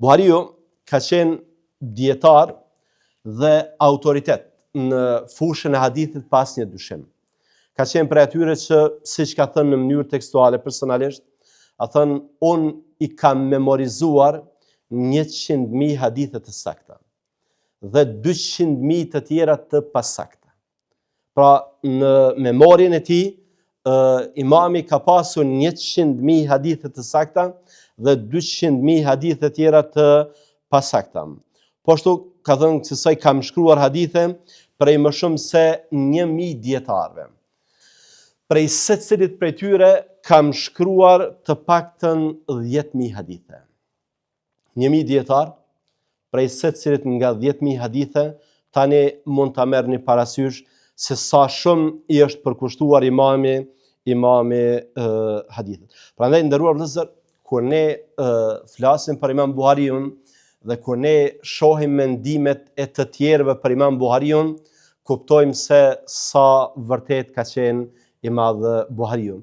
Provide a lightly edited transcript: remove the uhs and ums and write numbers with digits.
Buhariu ka qenë dijetar dhe autoritet në fushën e hadithit pa asnjë dyshim. Ka qenë prej atyre që, siç ka thënë në mënyrë tekstuale personalisht, ka thënë unë i kam memorizuar 100.000 hadithe të sakta dhe 200.000 të tjera të pasakta. Pra në memorien e tij, imami ka pasur 100.000 hadithe të sakta dhe 200.000 hadithe tjera të pasakta. Po ashtu ka thënë kësisoj kam shkruar hadithe prej më shumë se 1000 dijetarëve. Prej secilit prej tyre kam shkruar të paktën 10.000 hadithe. 1000 dijetarë, prej secilit nga 10.000 hadithe, tani mund ta merrni parasysh se sa shumë i është përkushtuar imami, imami hadithit. Prandaj nderuar vëllezër, kur ne e, flasim për Imam Buhariun dhe kur ne shohim mendimet e të tjerëve për Imam Buhariun, kuptojmë se sa vërtet ka qenë i madh Buhariu.